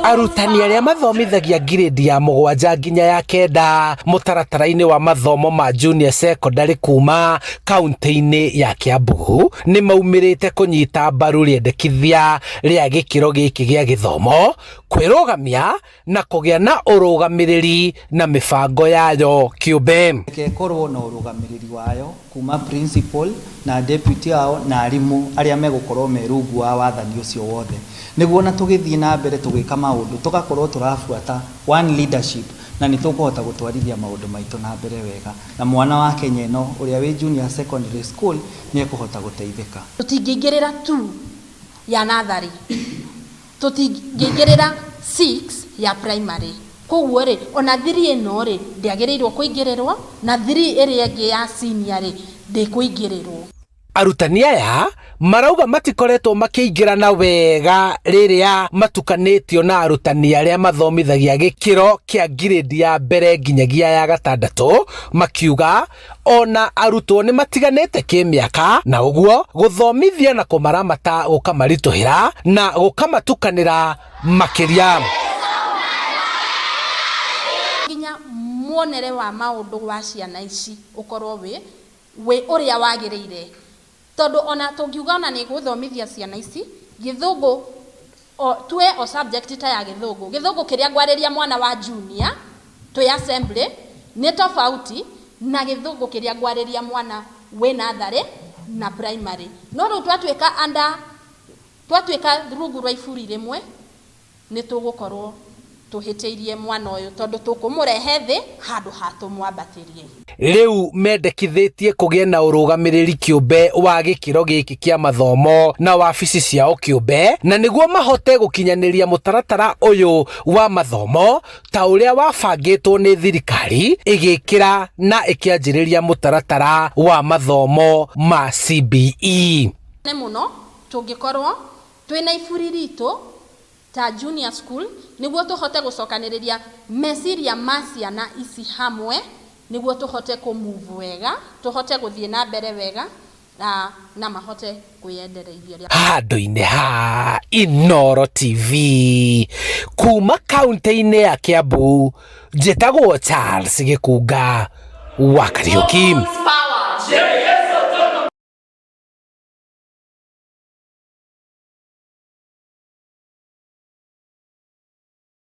Arutani arĩa mathomithagia ngirĩndi ya mũgwanja nginya ya kenda mũtaratara-inĩ wa mathomo ma junior secondary kuma kaunti-inĩ ya Kiambu nĩ maumĩrĩte kũnyita mbaru rĩendekithia rĩa gĩkĩro gĩkĩ gĩa gĩthomo kwĩrũgamia na kũgĩa na ũrũgamĩrĩri na mĩbango yayo kĩũmbe. Reke ĩkorwo na ũrũgamĩrĩri wayo kuma principal na deputy ao na arimũ arĩa megũkorwo me rungu wa wathani ũcio wothe, nĩguo ona tũgĩthiĩ na mbere tũgĩka maũndũ tũgakorwo tũrabuata one leadership, na nĩ tũkũhota gũtwarithia maũndũ maitũ na mbere wega, na mwana wa Kenya ĩno ũrĩa wĩ junior secondary school nĩ ekũhota gũteithĩka. Tũtingĩingĩrĩra 2 ya natharĩ, tũtingĩingĩrĩra 6 ya primary, koguo rĩ, ona 3 ĩno rĩ, ndĩagĩrĩirwo kũingĩrĩrwo, na 3 ĩrĩa ĩngĩ ya senior rĩ, ndĩkũingĩrĩrwo. Arutani aya marauga matikoretwo makĩingĩrana wega rĩrĩa matukanĩtio na arutani arĩa mathomithagia gĩkĩro kĩa ngirĩndi ya mbere nginyagia ya gatandatũ, makiuga ona arutwo nĩ matiganĩte kĩmĩaka na ũguo gũthomithia na kũmaramata gũkamaritũhĩra na gũkamatukanĩra makĩria. Nginya muonere wa maũndũ wa ciana ici ũkorwo wĩ ũrĩa wagĩrĩire, tondũ ona tũngiuga ona nĩ gũthomithia ciana ici gĩthũngũ, o tuwe o subject ta ya gĩthũngũ, gĩthũngũ kĩrĩa ngwarĩria mwana wa junior twĩ assembly nĩ tofauti na gĩthũngũ kĩrĩa ngwarĩria mwana wĩ natharĩ na primary. No rĩu twatuĩka under, twatuĩka rungu rwa iburi rĩmwe, nĩ tũgũkorwo tũhĩtĩirie mwana ũyũ, tondũ tũkũmũrehe thĩ handũ ha tũmwambatĩrie. Rĩu mendekithĩtie kũgĩe na ũrũgamĩrĩri kĩũmbe wa gĩkĩro gĩkĩ kĩa mathomo na wabici ciao kĩũmbe, na nĩguo mahote gũkinyanĩria mũtaratara ũyũ wa mathomo ta ũrĩa wabangĩtwo nĩ thirikari ĩgĩkĩra na ĩkĩanjĩrĩria mũtaratara wa mathomo ma CBE. Nĩ mũno tũngĩkorwo twĩna iburi ritũ ta junior school, nĩguo tũhote gũcokanĩrĩria meciria ma ciana ici hamwe, nĩguo tũhote kũ move wega, tũhote gũthiĩ na mbere wega na mahote kwĩyendereithia ũrĩa. Handũ-inĩ ha Inooro TV kuma kaunti-inĩ ya Kiambu, njĩtagwo Charles Gĩkunga wa Kariũki. Power.